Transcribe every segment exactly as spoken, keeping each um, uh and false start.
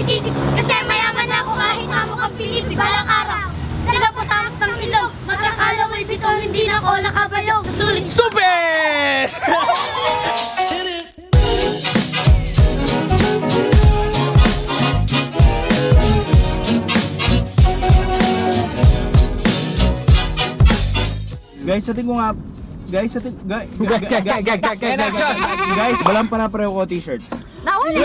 Kasi mayaman na ako kahit amo kang Pilipin, balang araw. Tinapos ng ilog, magkakala mo'y bitong hindi na ako nakabayo. Sulit. Stupid! Guys, sa tingin ko nga, guys, sa tingin, guys, guys, balang para pareho ko t-shirt. Nawala!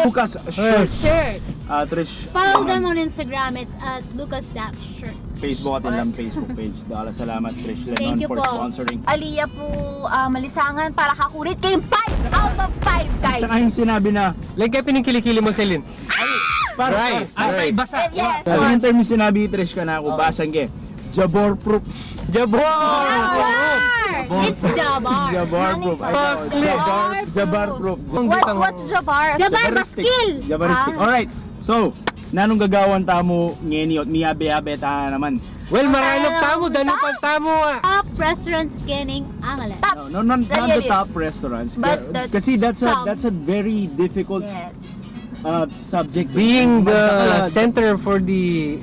Lucas Shirt. Shirts. Ah, Trish. Follow them on Instagram. It's at Lucas Dash Shirt. Facebook at ilang Facebook page. Dala salamat, Trish Lenon, for sponsoring. Aliyah po, ah, Malisangan para kakurit kayong five out of five, guys. Tsaka yung sinabi na, like, kaya pinigkili-kili mo, Celine. Para, right, para, para, right. Basa. Eh, yes. Ano yung term yung sinabi ni Trish kanako? Basang ke. Jabor proof. Jabor! Jabor! It's Jabor. Jabor proof. Ay, Jabor. Jabor proof. What's, what's Jabor? Jabor, baskil! Jaboristic. Ah. Alright. So, nanung gagawan tamu ngeni ot miyabe-yabe ta naman? Well, maralok tamu, danupan tamu, ah. Top restaurants kening angalan. No, no, not, not the top restaurants. But the, kasi that's a, that's a very difficult, uh, subject. Being the center for the,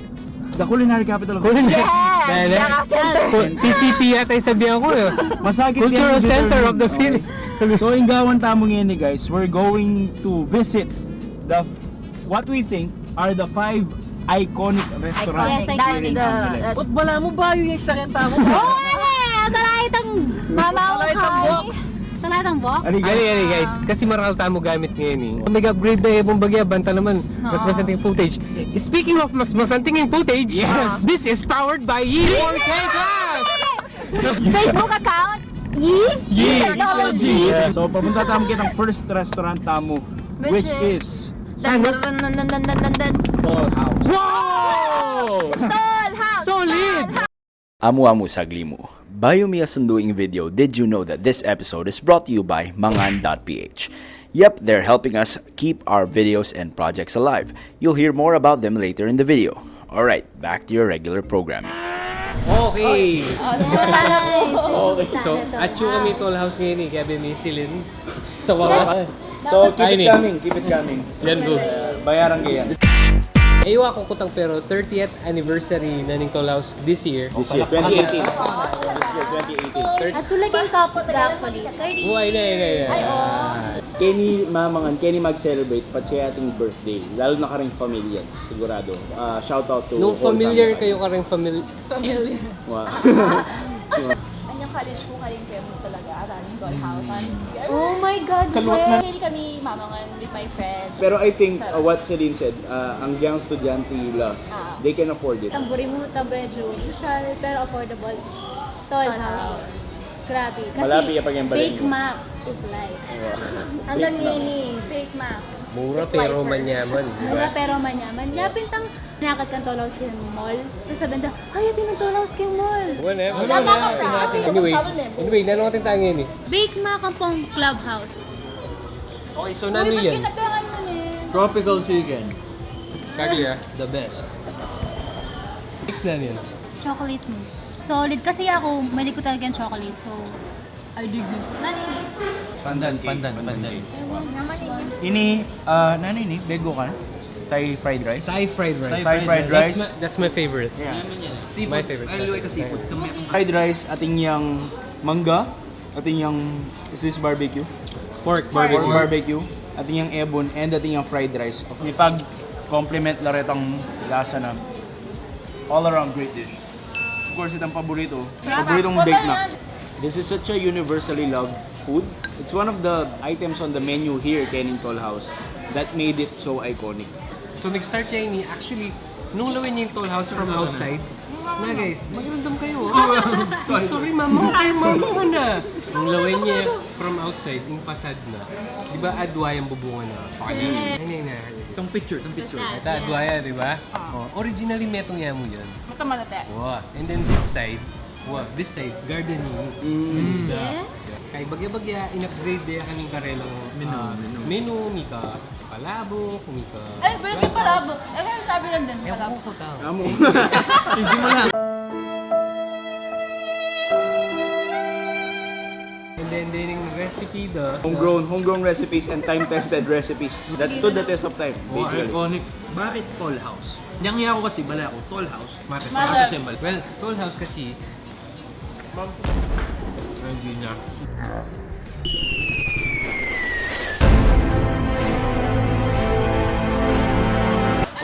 the culinary capital of the Philippines. Yes! Dahil, C C P yata yung sabihan ko, eh. Masakit yan. Cultural center of the Philippines. So, ing gawan tamu ngeni, guys, we're going to visit the, what we think are the five iconic restaurants here in Angeles. Iconic. That's the, that's... Ba't bala mu bayu yung sakyan tamu? Oo, ano eh! Ang dala itang mamaw. Dala itang buhok. Dala itang buhok? Ani, ani, guys. Kasi maral tamu gamit ngeni, eh. Mag-upgrade na, eh, pung bagya, banta naman. Mas masanting footage. Speaking of mas masanting ing footage, yes, this is powered by Yee four K Plus! Facebook account, Yee Technology. Yeah, so, papunta tamu kitang first restaurant tamu, which is Toll House. Wow! Toll House! Solid! Toll House! Amu-amu sagli mu. Bayu mi asundu ing video, did you know that this episode is brought to you by Mangan dot P H? Yep, they're helping us keep our videos and projects alive. You'll hear more about them later in the video. Alright, back to your regular programming. Okay. Oh, so, okay. So, atyu kami Toll House ngeni, kaya bimisi lin. Sa wakas. So, keep it coming, keep it coming. Yan, dudes. Bayaran ke yan. E yu aku kutang, pero thirtieth anniversary na ning Toll House this year. This year, twenty eighteen. This year, twenty eighteen. Actually, king Cups ga, actually. Thirty. Buhay na, yun na, yun na. Ay, oo. Keni mamangan, keni mag-celebrate patse ating birthday, lalo na karing familia, sigurado. Ah, shout out to all familiar. Nung familiar kayo karing famil-, Pamilya. Wow. Anyang college ku, karin kaya mu talaga aralin Dollhouse. Oh my God, kaluwat na. Really kami mamangan with my friends. Pero I think, uh, what Celine said, uh, ang dyang estudyante la, they can afford it. Tamburi mu, tamburi mu, sosyal, pero affordable. Toll House. Grabe. Kasi malapi ya pa kayang Big Mac is life. Hanggang ngeni, Big Mac. Mura pero manyaman, di ba? Mura pero manyaman. Kaya pintang Nakakat kang Toll House keng mall. Tapos sabi nila, "Ay, atin ang Toll House keng mall." Wala, wala. Anyway, anyway, nanu atin tangin e? Bake Mac ampong Clubhouse. Okay, so nanu yan? Tropical chicken. Kagi, ah. The best. Mix na yan. Chocolate mousse. Solid. Kasi ako, mahilig ku talaga ing chocolate. So, I dig this. Pandan, pandan, pandan. Ini, ah, nanu ini? Bego ka na? Thai fried rice? Thai fried rice. Thai fried rice. That's my, that's my favorite. Yeah. Seafood. My favorite. Ay, luway ka seafood. Fried rice, atin yang mangga, atin yang Swiss barbecue. Pork barbecue. Pork barbecue, atin yang ebon, and atin yang fried rice. Ipag-complement la retang lasa na all around great dish. Of course, itang paborito. Paboritong Bake Mac. This is such a universally loved food. It's one of the items on the menu here, kening Toll House, that made it so iconic. So, nag-start ya ini, actually, nung lawen ya ing Toll House from outside, na guys, makiramdam kayo, ah. History, mama, mama na. Nung lawen ya from outside, ing facade na. Di ba, adwa yang bubungan na? Ini, ini, ini. Itang picture, itang picture. Ita, adwa ya, di ba? Oh, originally, metung ya mu yan. Mata malate. Wow. And then this side, wow, this side, garden ini. Mm. Yes. Kaya bagya-bagya, in-upgrade ya kaniting karelang, ah, menu, mika palabok, mika... Ay, pero di palabok. Ay, ano sabi lang din, palabok. Ewan ko, tao. Amo. Easy mo na. And And then yung recipe da. Homegrown, homegrown recipes and time-tested recipes that stood the test of time, basically. Iconic. Bakit Toll House? Yang iya ko kasi, bala ko, Toll House. Mate. Mate. Well, Toll House kasi, Ma'am. Ay, hindi na.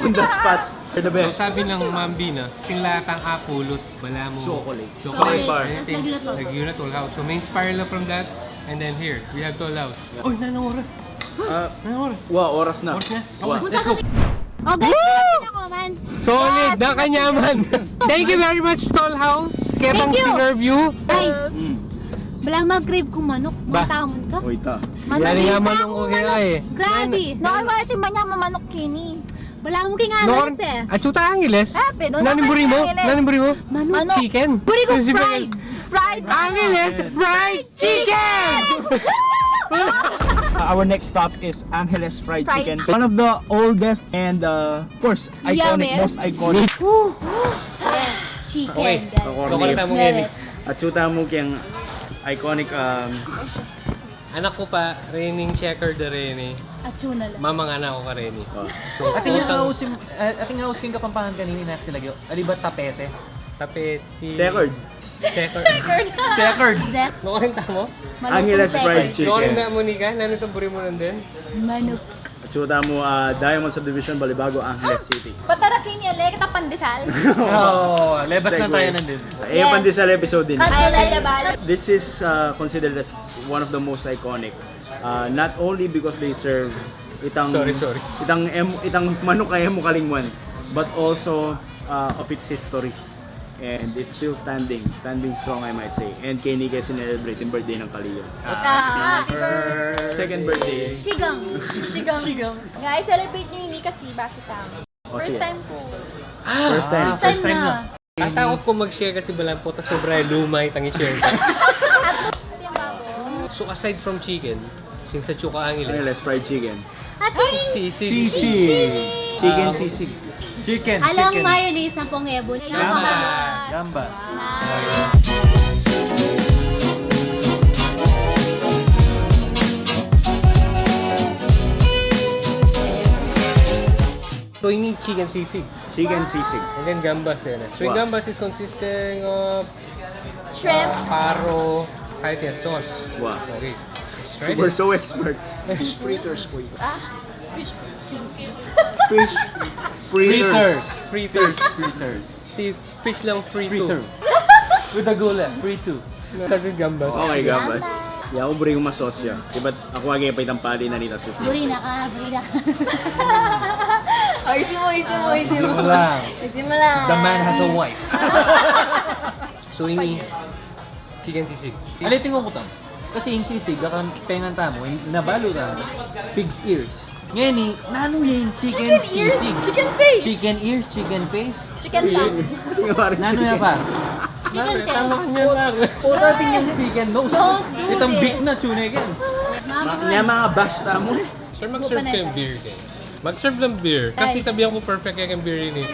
On the spot. You're the best. So, sabi ng Ma'am Bina, tinlatang apulot, bala mo. Chocolate. Chocolate. Chocolate bar. Anything. Lagyan na Toll House. So, main spiral na from that. And then here, we have Toll House. Oy, nanong oras? Ah, nanong oras? Wa, oras na. Oras na? Wa. Okay, let's go. Okay, ako man. Solid, da kanyaman. Thank you very much, Toll House. Kaya pang sinerve you. Guys, bala mag-crave ku manok. Ba? Matamon ka. Oy, ta. Manok. Yari nga manok ko kaya eh. Grabe. Nakawala si Manya mamanok kini. Bala mu king Angeles eh. Atsu ta Angeles. Nanung buri mu? Nanung buri mu? Manok. Chicken. Buri ku fried. Fried. Angeles fried chicken! Our next stop is Angeles Fried Chicken. One of the oldest and, uh, of course, iconic, most iconic. Yes, chicken, guys. Smell it. Atsu tamu keng iconic, um, Anak ku pa, rening checker da reni. Atsu na la. Mamang anak ku kareni. Oh. So, atin nga aus king, eh, atin nga aus king Kapampangan kanini, inak si lagyu. Ali ba tapete? Tapete. Second. Second. Second. Zet. Ano ka rin tamo? Angeles Fried Chicken. Ano rin na mo ni ka? Ano itong buri mu nandun? Manok. Atsu tamu, ah, Diamond Subdivision, Balibago, Angeles City. Patarakin niya, le, kita pandesal. Oo, lebas na tayo nandun. Eh, pandesal episode din. Ay, ay, ay, ay. This is, uh, considered as one of the most iconic. Uh, not only because they serve itang, sorry, sorry, itang em-, itang manok a e mu kalingwan, but also, uh, of its history. And it's still standing, standing strong, I might say. And keni ke sinelebrate ing birthday nang kalayo. Happy birthday. Second birthday. Sigang. Sigang. Sigang. Nga, i-celebrate niya ini kasi bakit, ah? Oh, sige. First time ku. Ah, first time. First time na. Tatakut ku mag-share kasi balamu pota sobra luma itang i-share. At yung babo. So, aside from chicken, since atsu ka Angeles. Angeles Fried Chicken. Ating sisig. Sisig. Chicken sisig. Chicken, alang chicken. Mayonnaise, ampong ebon. Gambas. Gambas. So, ini chicken sisig. Chicken sisig. And then gambas, yan, eh. So, yung gambas is consisting of shrimp, paro, kahit yan, sauce. Wow. Okay. Super so experts. Fish fritters po ito. Ah, fish fritters. Fish fritters. Fritters. Fritters. Si fish lang frito. Fritter. With the gula, frito. Sabi gambas. Okay, gambas. Ya, aku buri ku ma-sauce ya. Ibat aku agi pa itang pali na nita, sis. Buri na ka, buri na. Ay, isi mu, isi mu, isi mu. Isi mu lang. Isi mu lang. The man has a wife. So, ini chicken sisig. Ali, tingon ku tam. Kasi ing sisig, akan pengan tamu, ing nabalu tamu, pig's ears. Ngeni, nanu ya ing chicken sisig? Chicken face. Chicken ears, chicken face. Chicken tongue. Nanu ya, par? Chicken tail. Pota atin yang chicken nose. Don't do this. Itang big na tuna yan. Mama, mama, bash tamu eh. Sir, mag-serve kayong beer din. Mag-serve ng beer. Kasi sabihan ko perfect kayong beer ini.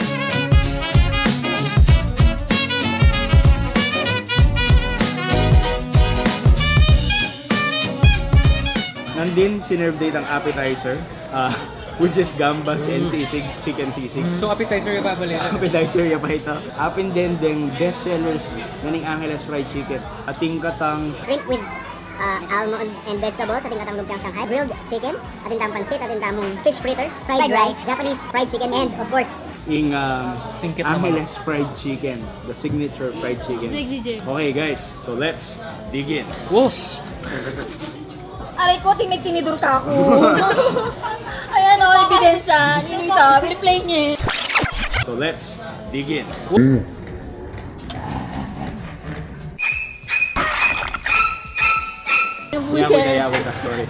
Nandin, sinerve da itang appetizer, ah, which is gambas and sisig, chicken sisig. So, appetizer ya pa bale? Appetizer ya pa ita. Apin den deng best sellers na ning Angeles Fried Chicken. Atin katang shrimp with uh, almond and vegetables, atin katang lumpiang Shanghai, grilled chicken, atin tamung pansit, atin tamung fish fritters, fried rice, Japanese fried chicken, and of course, ing, um, Angeles Fried Chicken, the signature fried chicken. Signature. Okay, guys, so let's dig in. Whoa! Aray ko, timig tinidor ka ako. Ayan o, ebidensya. Ninita, piniplay niya. So let's dig in. Yabot na, yabot na, sorry.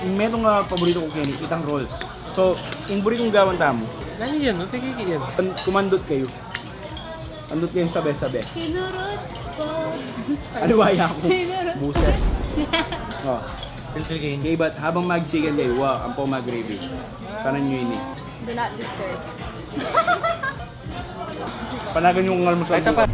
Ing metung a paborito ku keni, itang rolls. So, ing buri kung gawan tamu. Nanu yan, no? Tiki yan. Kumandut kayu. Andut kayu sabe-sabe. Kinurut ko. Ano ba yan? Kinurut. Buset. Oh. Pilpil kayu. Okay, but habang mag-chicken kayu, wa, ampo mag-gravy. Kanan nyo ini. Do not disturb. Panagan yung almusal. Ay, tapa.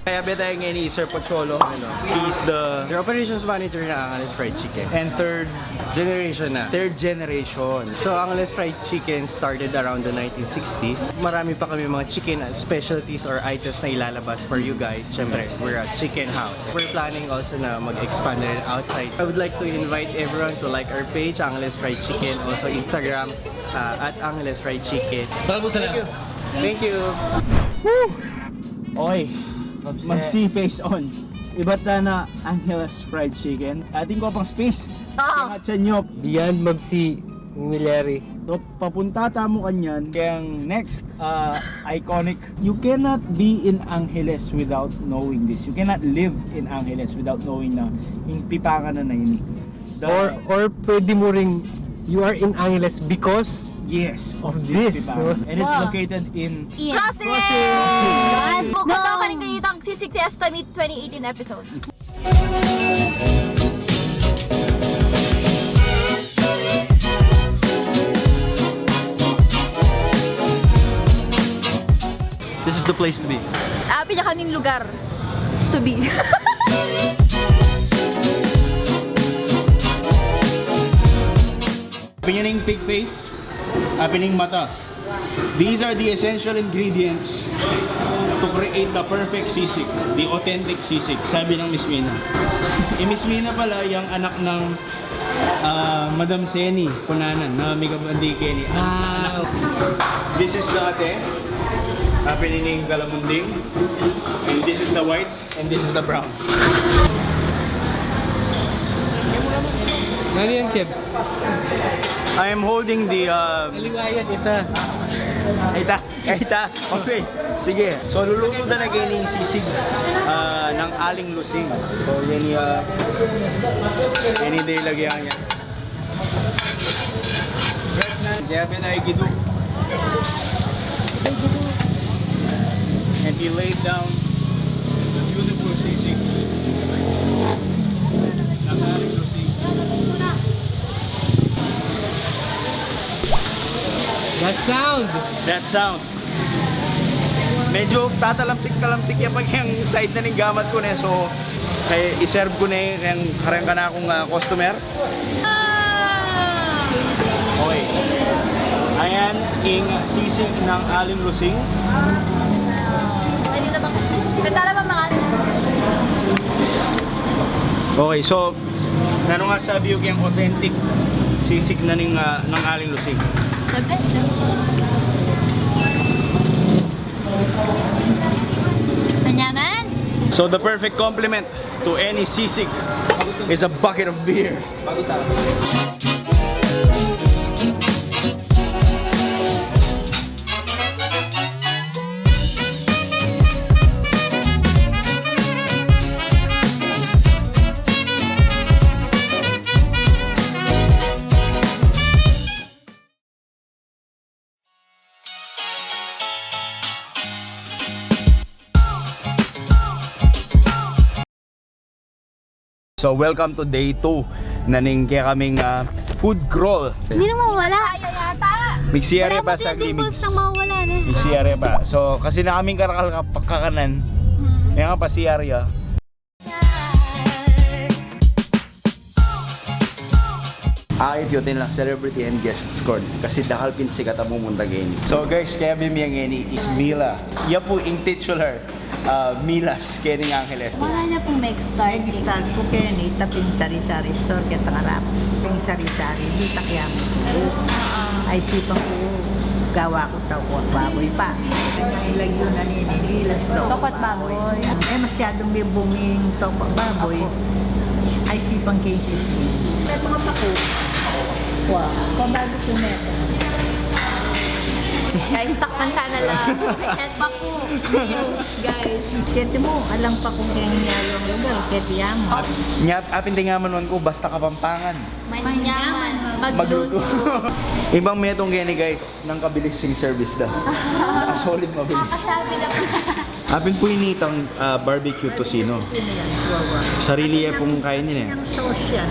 Kayabe tamu ngeni i Sir Pocholo. He's the, the operations manager ng Angeles Fried Chicken. And third generation na. Third generation. So, Angeles Fried Chicken started around the nineteen sixties. Marami pa kami mga chicken specialties or items na ilalabas for you guys. Siyempre, we're a chicken house. We're planning also na mag-expand rin outside. I would like to invite everyone to like our page, Angeles Fried Chicken. Also, Instagram, uh, at Angeles Fried Chicken. Thank you. Thank you. Woo! Oy, Ma'am C, face on. Ibat na na Angeles Fried Chicken. Atin ku pang space. Ah. Mga tiyan nyo. Beyond Ma'am C, Mileri. So, papunta tamu kanyan. Kayang next, ah, iconic. You cannot be in Angeles without knowing this. You cannot live in Angeles without knowing na ing pipanganan na ini. The Or, or pwede mu ring, you are in Angeles because Yes, of this. Pipanganan. And it's located in Crossing! Crossing! Yes! Bukod daw kalikitang Sisig Fiesta Meet twenty eighteen episode. This is the place to be. Ah, pinakaning lugar to be. Apining pig face, apining mata. These are the essential ingredients to create the perfect sisig, the authentic sisig, sabi ng Miss Mina. I Miss Mina pala, yang anak ng, ah, Madam Seni, kunanan, na may kabandi keni. Wow. This is the ate, apining kalamunding, and this is the white, and this is the brown. Nanu yan, Kebs? I am holding the, uh, Kaliwa yan, ita. Ita, ita. Okay, sige. So, luluto na na keni ing sisig, ah, ng Aling Lusing. So, yan yung, ah, yan yung nilagyan niya. Kaya pinaigido. And he laid down the beautiful sisig. Ng Aling Lusing. That sound! That sound. Medyo tatalamsik-talamsik ya pag yang side na ning gamat ku ne. So, kaya i-serve ku ne yang kareng kanakung, ah, customer. Okay. Ayan, ing sisig ng Aling Lusing. Pwede na ba? Pwede na ba, mga Okay, so, nanu masabi yu keng authentic sisig na ning, ah, ng Aling Lusing? The best. Manyaman. So, the perfect compliment to any sisig is a bucket of beer. So, welcome to day two na ning kekaming, ah, food crawl. Hindi na mawala. Kaya yata. Migsiari pa saglit, dimples mix. Nang mawala na. Migsiari pa. So, kasi na kaming karakal ka-, pakakanan. Hmm. Yan nga pa si Arya. Ay, yu, atin lang celebrity and guests corner. Kasi dakal pin sikat a mumunta keni. So guys, kaya bimiyang ngeni is Mila. Ya pu ing titular, ah, Milas keni ng Angeles. Wala niya pong make start. Make start ku keni, taping sari-sari store, keta ngarap. Ping sari-sari, di takya mu. Ay, sipan ku, gawa ku Tokwa baboy pa. Ay, lagyu na nini, Milas tokwa baboy. Tokwa baboy. Eh, masyadong mibunging tokwa baboy. Apo. Ay, sipan keng sisig. May mga paku. Wa, pabago ku neto. Guys, takpan ta na lang. Paku. Yes, guys. Keti mu, alang paku keng nyalong lugar, keti ya mu. Nya, apin tingaman ku, basta Kapampangan. Manyaman, magluto. Magluto. Ibang metung keni, guys. Nang kabilis ing service da. Nakasolid mabilis. Nakasabi na po. Apin pu ini itang, ah, barbecue tocino. Sarili ya pung kain ini. Yang sauce yan.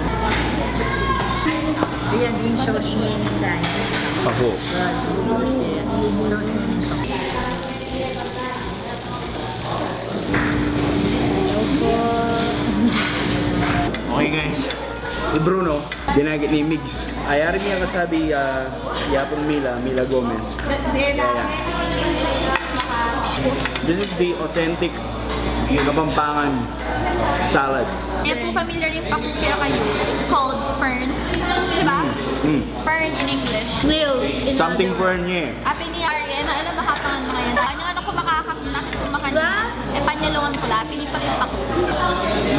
Ayan, yung sauce niya yung kain. Apo. Ah, yung sauce niya. Yung sauce niya. I Bruno, ginagit ni Migs. Ay, ari mi kasabi, ah, yapung Mila, Mila Gomez. Yeah, yeah. This is the authentic Kapampangan salad. Kaya po familiar yung pakukira kayo. It's called fern. Di ba? Mm. Fern in English. Snails in Something other fern, yeah. Api ni Ari, ano, ano makapangan mo ngayon? Ano, ano ko makakakit ko makanyan? Diba? E panyalungan ko la, pinipalimpak ko.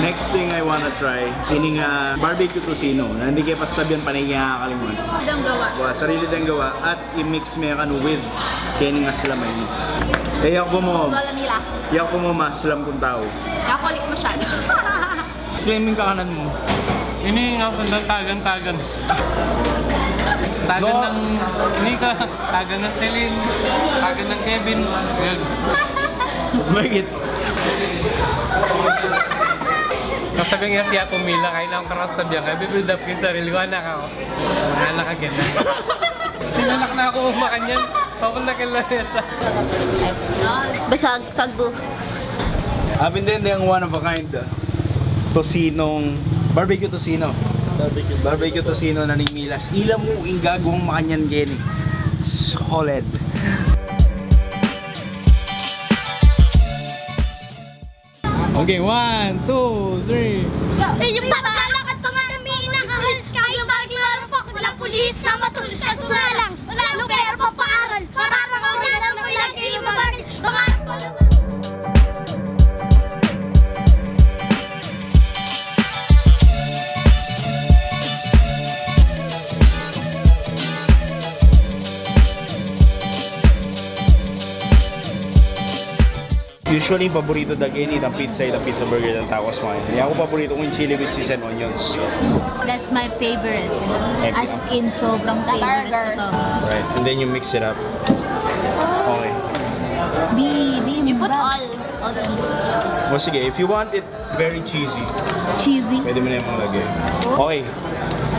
Next thing I wanna try, ini nga barbecue tocino, na hindi kaya pasabihan panay kaya kakalimutan. Dang gawa. Wa, sarili dang gawa, at i-mix me kan with keni nga aslam ini. E, yaku mu, Lola Mila. Yaku mu maslam kung tau. Yaku, di ko masyado. Explain mo yung kakanan mo. Ini nga sandang tagan-tagan. Tagan ng Nika, tagan ng Celine, tagan ng Kevin. Yan. Bakit? Tapos sabi niya siya pumila, kaya lang karas sabi niya, kaya build up yung sarili ko, anak ako. Anak again. Sinalak na ako umakan yan. Papunta kay Larissa. Basag, sagbu. Apin din yung one of a kind, ah, tocinong, barbecue tocino. Barbecue. Barbecue tocino na ning Milas. Ila mu ing gagawang makanyan geni. Solid. Okay, one, two, three. Eh, yung sa paglalakad ko nga na may inakahal, kayo bagay meron po, walang pulis na matulis ka sumalang. Wala nung pera pampaaral, para ko rin ang may lagi yung bagay. Mga Usually, paborito da keni itang pizza, itang pizza burger, itang tacos, mga yan. Yaku paborito ku ing chili with cheese and onions. That's my favorite. Thank you. As in, sobrang favorite ko to. Right. And then you mix it up. Okay. Bi-, bi-, You put all, all the meat. O sige, if you want it very cheesy, Cheesy. Pwede mo na yung lagay. Okay.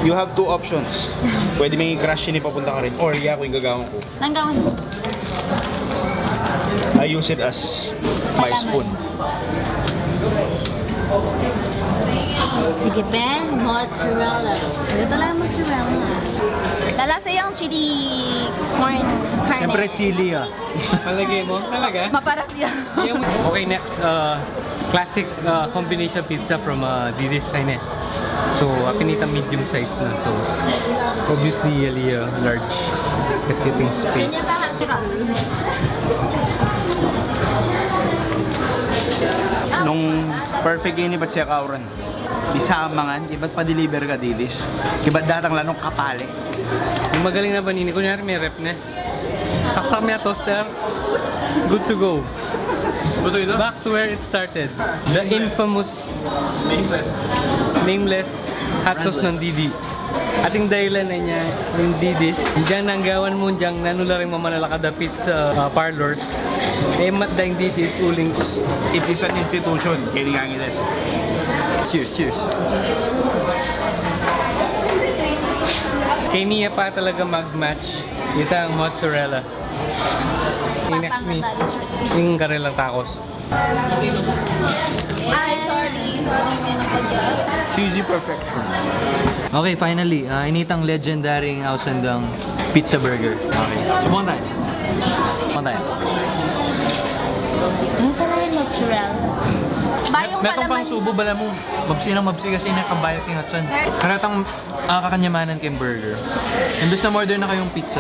You have two options. Pwede mo i-crush ini papunta ka rin. Or yaku ing gagawin ku. Nang gawin mo? I use it as my spoon. Sige, Ben. Mozzarella. Ito lang mozzarella. Lalasa yung chili corn, carne. Siyempre, chili, ah. Palagay mo? Talaga? Maparas yan. Okay, next, uh, classic, uh, combination pizza from, uh, Didis, Saine. So, apin ita medium size na. So, obviously, yali, uh, large. Kasi ating space. Nung perfect ini, ba't siya kauran? Bisa mangan, kibat pa-deliver ka, Didis. Kibat datang la nung kapali. Yung magaling na panini, kunyari may ref na. Saksak mo yung toaster. Good to go. Back to where it started. The infamous nameless hot sauce ng Didi. Ating dahilan na niya, yung Didis. Diyan ang gawan mo diyang nanula rin mamanalakad a pizza, uh, parlors. E mat daing Didis, uling. It is an institution. Kaya nga ngiles. Cheers, cheers. Kaya niya pa talaga mag-match. Itang mozzarella. Yung next ni, yung karelang tacos. Ay, sorry. Sorry, may nakagyan. Cheesy perfection. Okay, finally, ah, ini itang legendary ausandang pizza burger. Okay. Subukan tayo. Subukan tayo. Ano talaga yung natural? Bayong Meron pang palaman. Subo, bala mo. Mabsi na mabsi kasi nakabayat yung atsan. Karatang Ah, kakanyamanan keng burger. Imbes na order na kayong pizza,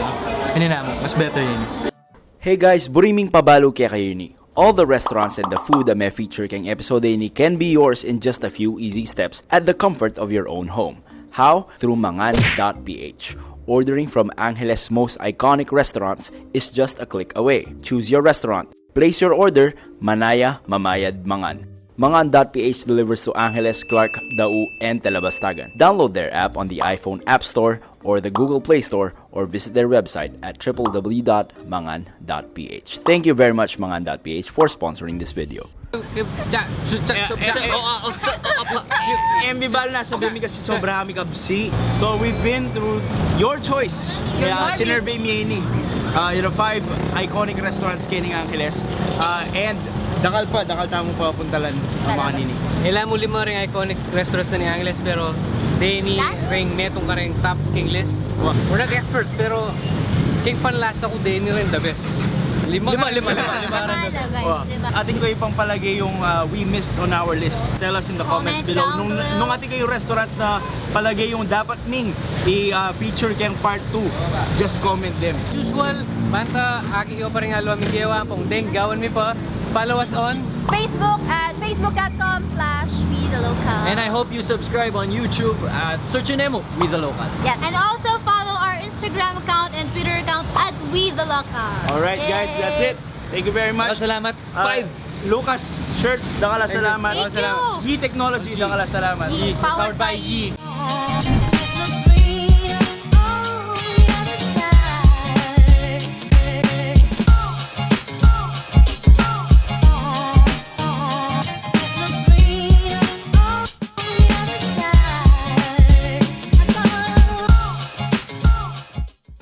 ini namu, mas better ini. Hey guys, buri ming pabalu kekayu ini. All the restaurants and the food a mefeature keng episode ini can be yours in just a few easy steps at the comfort of your own home. How? Through mangan dot P H. Ordering from Angeles' most iconic restaurants is just a click away. Choose your restaurant. Place your order, manaya, mamayad, mangan. Mangan dot P H delivers to Angeles, Clark, Dau, and Talabastagan. Download their app on the iPhone App Store or the Google Play Store or visit their website at triple W dot mangan dot P H. Thank you very much, mangan dot P H, for sponsoring this video. M B Bal, nasa bumi kasi sobra kami kabsi. So we've been through your choice. Kaya sinurvey mi ini. Uh, you know, five iconic restaurants keni Angeles. Uh, and Dakal pa, dakal tamung papuntalan ang mga nini. Ila mu lima ring iconic restaurants na ning Angeles, pero deni ring metung kareng top king list. We're not experts, pero king panlasa ku deni ring the best. Lima, lima, lima, lima. Atin kayu pang palage yung uh, we missed on our list. Tell us in the comments below. Nung, nung atin kayu restaurants na palage yung dapat ning i-feature keng part two, just comment them. Usual, banta aki yu pa ring alwa mi kewa pung deng gawan mi pa. Follow us on Facebook at facebook dot com slash we the local. And I hope you subscribe on YouTube at search nyo We the Local. Yes. And also follow our Instagram account and Twitter account at we the local. Alright guys, that's it. Thank you very much. Salamat. Five. Lucas Shirts, dakal a salamat. Thank you. Yee Technology, dakal a salamat. Yee, powered by Yee.